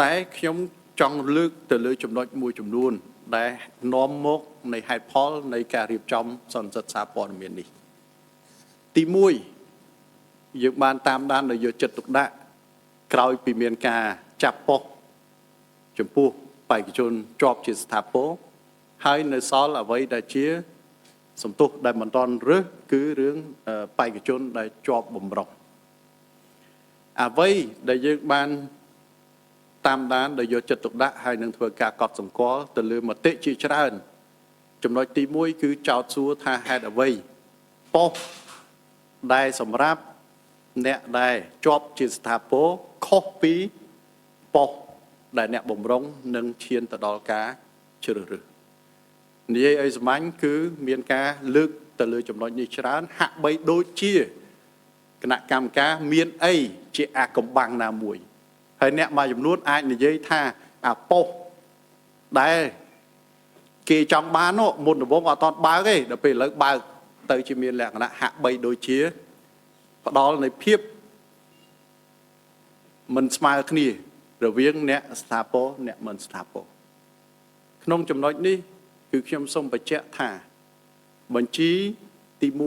តែខ្ញុំចង់លើកទៅលើចំណុចមួយចំនួន ដែលនាំមកនៃហេតុផលនៃការរៀបចំសន្និសីទសារព័ត៌មាននេះទី1យើងបានតាមដានដោយយកចិត្តទុកដាក់ក្រោយពីមានការចាប់ប៉ុស្តិ៍ចំពោះបេក្ខជនជាប់ជាស្ថាពរហើយនៅសល់អ្វីដែលជា សំទោសដែលមិនទាន់រើសគឺរឿងបេក្ខជនដែលជាប់បំរុងអ្វីដែលយើងបានតាមដានដោយយកចិត្តទុកដាក់ហើយនឹងធ្វើការកត់សម្គាល់ទៅលើមតិជាច្រើន ចំណុចទី1គឺចោទសួរថាហេតុអ្វីប៉ុស្តិ៍ដែលសម្រាប់អ្នកដែលជាប់ជាស្ថាពរខុសពីប៉ុស្តិ៍ដែលអ្នកបំរុងនឹងឈានទៅដល់ការជ្រើសរើសនិយាយឲ្យសាមញ្ញគឺមានការលើកទៅលើចំណុចនេះច្រើនហាក់បីដូចជាគណៈកម្មការមានអីជាអាកំបាំងណាមួយហើយអ្នកមួយចំនួនអាចនិយាយថាអាប៉ុស្តិ៍ដែលគេចង់បាននោះមុនដំបូងអត់តបើកទេដល់ពេលឥឡូវបើកទៅជាមានលក្ខណៈហាក់បីដូចជាផ្ដល់នៃភាពមិនស្មើគ្នារវាងអ្នកស្ថាពរអ្នកមិនស្ថាពរក្នុងចំណុចនេះគឺខ្ញុំសូមបញ្ជាក់ថាបញ្ជីទី1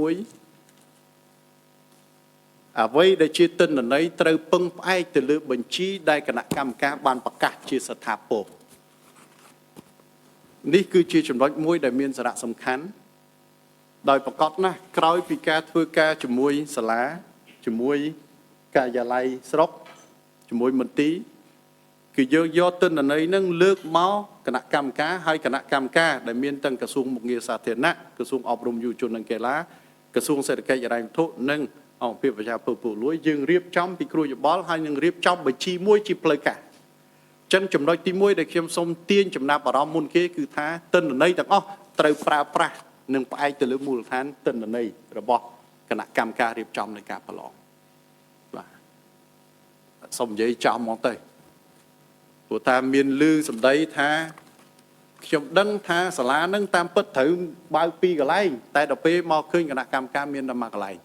អ្វីដែលជាទិន្នន័យត្រូវពឹងផ្អែកទៅលើបញ្ជីដែលគណៈកម្មការបានប្រកាសជាស្ថាពរនេះគឺជាចំណុចមួយដែលមានសារៈសំខាន់ដោយប្រកបណាស់ក្រោយពីការធ្វើការជាមួយសាលាជាមួយការិយាល័យស្រុកជាមួយមន្ទីរគឺយើងយកទិន្នន័យនឹងលើកមកគណៈកម្មការហើយគណៈកម្មការដែលមានទាំងក្រសួងមុខងារសាធារណៈក្រសួងអប់រំយុវជននិងកីឡាក្រសួងសេដ្ឋកិច្ចហិរញ្ញវត្ថុនិងអង្គភាពប្រជាពលពលលួយយើងរៀបចំពីគ្រូយោបល់ហើយនឹងរៀបចំបញ្ជីមួយជាផ្លូវការចឹងចំណុចទី1ដែលខ្ញុំសូមទាញចំណាប់អារម្មណ៍មុនគេគឺថាទិន្នន័យទាំងអស់ត្រូវប្រើប្រាស់និងផ្អែកទៅលើមូលដ្ឋានទិន្នន័យរបស់គណៈកម្មការរៀបចំនៃការប្រឡងបាទសូមនិយាយចំមកទៅព្រោះថាមានលឺសម្ដីថាខ្ញុំដឹងថាសាលានឹងតាមពិតត្រូវបើកពីរកន្លែងតែដល់ពេលមកឃើញគណៈកម្មការមានតែមួយកន្លែង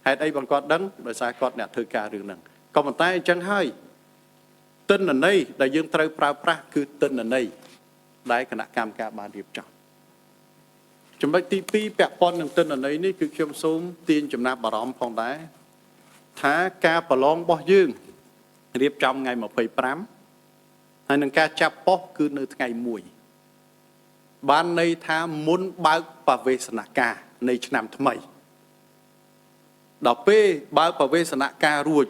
ហេតុអីបងគាត់ដឹងដោយសារគាត់អ្នកធ្វើការរឿងហ្នឹងក៏ប៉ុន្តែអញ្ចឹងហើយទិន្នន័យដែលយើងត្រូវប្រើប្រាស់គឺទិន្នន័យដែលគណៈកម្មការបានរៀបចំចំណុចទី2ពាក់ព័ន្ធនឹងទិន្នន័យនេះគឺខ្ញុំសូមទាញចំណាប់អារម្មណ៍ផងដែរថាការប្រឡងរបស់យើងរៀបចំថ្ងៃ25ហើយនឹងការចាប់ប៉ុស្តិ៍គឺនៅថ្ងៃ1បានន័យថាមុនបើកបវេសនការនៃឆ្នាំថ្មីដល់ពេលបើកបវេសនការរួច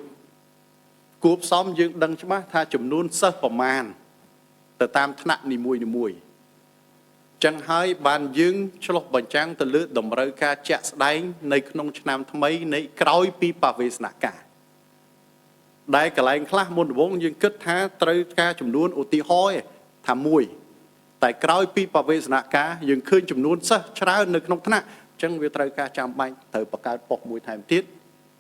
គួបផ្សំយើងដឹងច្បាស់ថាចំនួនសិស្សប្រមាណទៅតាមថ្នាក់នីមួយៗចឹងហើយបានយើងឆ្លុះបញ្ចាំងទៅលើតម្រូវការជាក់ស្ដែងនៅក្នុងឆ្នាំថ្មីនៃក្រោយពីបវេសនការដែលកន្លែងខ្លះមុនដំបូងយើងគិតថាត្រូវការចំនួនឧទាហរណ៍ថាមួយតែក្រោយពីបវេសនការយើងឃើញចំនួនសិស្សច្រើននៅក្នុងថ្នាក់អញ្ចឹងវាត្រូវការចាំបាច់ត្រូវបង្កើតប៉ុស្តិ៍មួយថែមទៀត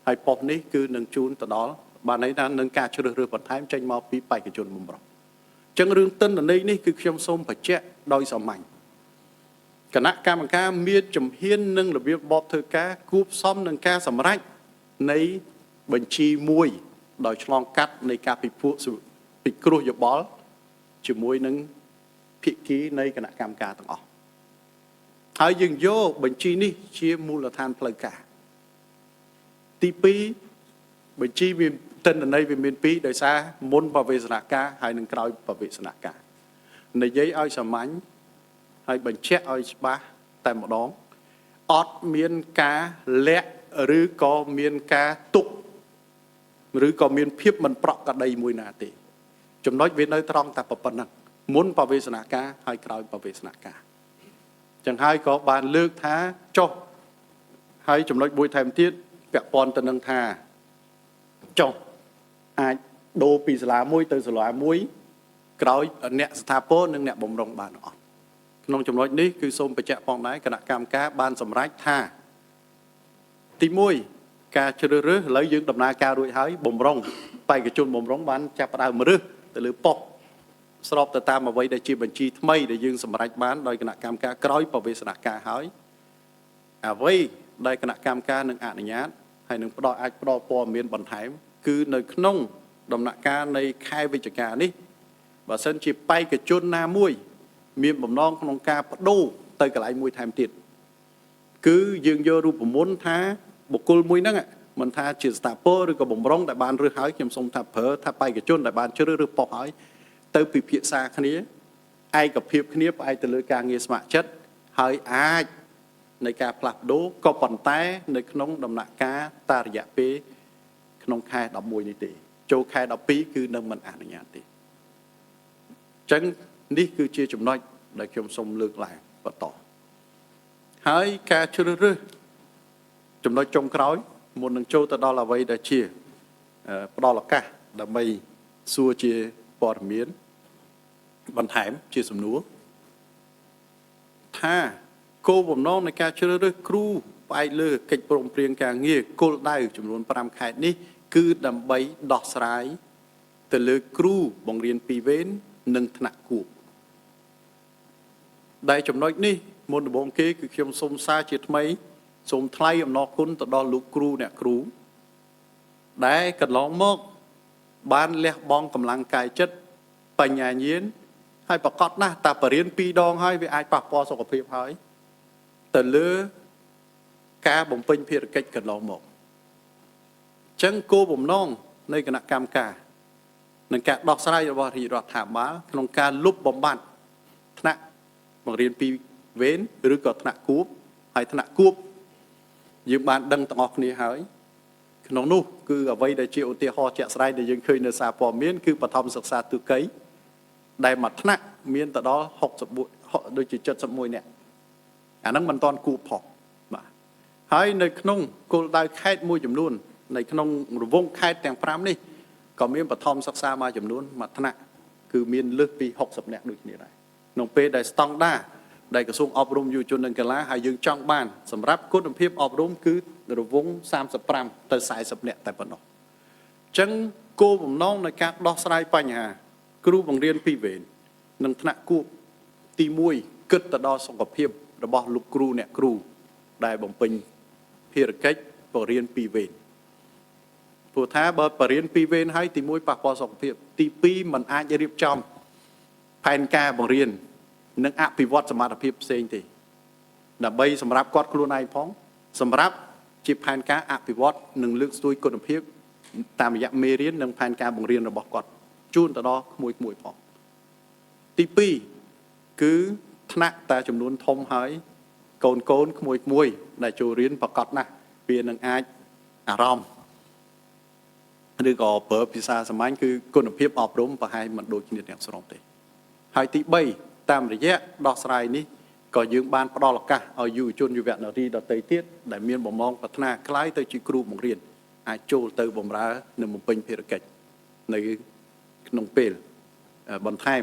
ហើយប៉ុស្តិ៍នេះគឺនឹងជូនទៅដល់បានន័យថានឹងការជ្រើសរើសបន្ថែមចេញមកពីបេក្ខជនបំរុងអញ្ចឹងរឿងទិន្នន័យនេះគឺខ្ញុំសូមបញ្ជាក់ដោយសាមញ្ញគណៈកម្មការមានជំហាននិងរបៀបបបធ្វើការគួបផ្សំនឹងការសម្រេចនៃបញ្ជីមួយដោយឆ្លងកាត់នៃការពិភពពិគ្រោះយោបល់ជាមួយនឹងភាគីនៃគណៈកម្មការទាំងអស់ហើយយើងយកបញ្ជីនេះជាមូលដ្ឋានផ្លូវការទី2បញ្ជីវាទិន្នន័យវាមានពីរដោយសារមុនបវេសនការហើយនិងក្រោយបវេសនការនិយាយឲ្យសាមញ្ញហើយបញ្ជាក់ឲ្យច្បាស់តែម្ដងអត់មានការលាក់ឬក៏មានការទុកឬក៏មានភាពមិនប្រក្រតីមួយណាទេចំណុចវានៅត្រង់តែប៉ុណ្ណឹងមុនបវេសនការហើយក្រោយបវេសនការចឹងហើយក៏បានលើកថាចុះហើយចំណុចមួយថែមទៀតពាក់ព័ន្ធទៅនឹងថាចុះអាចដូរពីសាលាមួយទៅសាលាមួយក្រោយអ្នកស្ថាពរនិងអ្នកបំរុងបានអត់ក្នុងចំណុចនេះគឺសូមបញ្ជាក់ផងដែរគណៈកម្មការបានសម្រេចថាទី1ការជ្រើសរើសឥឡូវយើងដំណើរការរួចហើយបំរុងបេក្ខជនបំរុងបានចាប់ផ្ដើមរើសទៅលើប៉ុស្តិ៍ស្របទៅតាមអ្វីដែលជាបញ្ជីថ្មីដែលយើងសម្រេចបានដោយគណៈកម្មការក្រោយបវេសនការហើយអ្វីដែលគណៈកម្មការនឹងអនុញ្ញាតហើយនឹងផ្ដល់អាចផ្ដល់ព័ត៌មានបន្ថែមគឺនៅក្នុងដំណាក់កាលនៃខែវិច្ឆិកានេះ បើសិនជាបេក្ខជនណាមួយ មានបំណងក្នុងការបដូរទៅកន្លែងមួយថែមទៀតគឺយើងយករូបមន្តថាបុគ្គលមួយហ្នឹងមិនថាជាស្ថាពរឬក៏បំរុងដែលបានរើសហើយខ្ញុំសូមថាប្រើថាបេក្ខជនដែលបានជ្រើសរើសប៉ុស្តិ៍ហើយទៅពិភាក្សាគ្នាឯកភាពគ្នាផ្អែកទៅលើការងារស្ម័គ្រចិត្តហើយអាចនៃការផ្លាស់ប្ដូរក៏ប៉ុន្តែនៅក្នុងដំណាក់កាលតារយៈពេលក្នុងខែ11នេះទេចូលខែ12គឺនឹងមិនអនុញ្ញាតទេអញ្ចឹងនេះគឺជាចំណុចដែលខ្ញុំសូមលើកឡើងបន្តហើយការជ្រើសរើសចំណុចចុងក្រោយមុននឹងចូលទៅដល់អ្វីដែលជាផ្ដល់ឱកាសដើម្បីសួរជាព័ត៌មានបន្ថែមជាសំណួរថាគោលបំណងនៃការជ្រើសរើសគ្រូផ្អែកលើកិច្ចព្រមព្រៀងការងារគោលដៅចំនួន5ខេត្តនេះគឺដើម្បីដោះស្រាយទៅលើគ្រូបង្រៀនពីរវេននិងថ្នាក់គួបដែលចំណុចនេះមុនដំបូងគេគឺខ្ញុំសូមសារជាថ្មីសូមថ្លែងអំណរគុណទៅដល់លោកគ្រូអ្នកគ្រូដែលកន្លងមកបានលះបង់កម្លាំងកាយចិត្តបញ្ញាញាណហើយប្រកាសណាស់តាបរិញ្ញា2ដងហើយវាអាចប៉ះពាល់សុខភាពហើយទៅលើការបំពេញភារកិច្ចកន្លងមកអញ្ចឹងគោលបំណងនៃគណៈកម្មការនិងការដោះស្រាយរបស់រាជរដ្ឋាភិបាលក្នុងការលុបបំបាត់ថ្នាក់បង្រៀនពីរវេនឬក៏ថ្នាក់គួបហើយថ្នាក់គួបយើងបានដឹងទាំងអស់គ្នាហើយក្នុងនោះគឺអ្វីដែលជាឧទាហរណ៍ជាក់ស្ដែងដែលយើងឃើញនៅសារព័ត៌មានគឺបឋមសិក្សាទូកីដែលមួយថ្នាក់មានទៅដល់64ដូចជា71នាក់អាហ្នឹងមិនតាន់គួបផងបាទហើយនៅក្នុងគោលដៅខេត្តមួយចំនួននៅក្នុងរង្វង់ខេត្តទាំង5នេះក៏មានបឋមសិក្សាមួយចំនួនមួយថ្នាក់គឺមានលើសពី60នាក់ដូចគ្នាដែរក្នុងពេលដែលស្តង់ដារដែលក្រសួងអប់រំយុវជននិងកីឡាហើយយើងចង់បានសម្រាប់គុណភាពអប់រំគឺរង្វង់35ទៅ40នាក់តែប៉ុណ្ណោះអញ្ចឹងគោលបំណងនៃការដោះស្រាយបញ្ហាគ្រូបង្រៀនពីរវេននិងថ្នាក់គួបទី1គិតទៅដល់សុខភាពរបស់លោកគ្រូអ្នកគ្រូដែលបំពេញភារកិច្ចបង្រៀនពីរវេនព្រោះថាបើបង្រៀនពីរវេនហើយទី1ប៉ះពាល់សុខភាពទី2มันអាចរៀបចំផែនការបង្រៀននិងអភិវឌ្ឍសមត្ថភាពផ្សេងទេដើម្បីសម្រាប់គាត់ខ្លួនឯងផងសម្រាប់ជាផែនការអភិវឌ្ឍនិងលើកស្ទួយគុណភាពតាមរយៈមេរៀននិងផែនការបង្រៀនរបស់គាត់ជូនទៅដល់ក្មួយៗផងទី2គឺថ្នាក់តែចំនួនធំហើយកូនៗក្មួយៗដែលចូលរៀនប្រកបណាស់វានឹងអាចអារម្មណ៍ឬក៏ប្រើភាសាសាមញ្ញគឺគុណភាពអប់រំប្រហែលមិនដូចគ្នាទាំងស្រុងទេហើយទី3តាមរយៈដោះស្រាយនេះក៏យើងបានផ្ដល់ឱកាសឲ្យយុវជនយុវនារីដទៃទៀតដែលមានបំណងប្រាថ្នាក្លាយទៅជាគ្រូបង្រៀនអាចចូលទៅបម្រើនិងបំពេញភារកិច្ចនៅក្នុងពេលបន្ថែម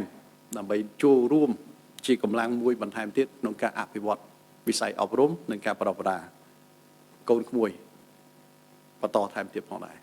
ដើម្បីចូលរួមជាកម្លាំងមួយបន្ថែមទៀតក្នុងការអភិវឌ្ឍវិស័យអប់រំនិងការប្រដៅកូនក្មួយបន្តថែមទៀតផងដែរ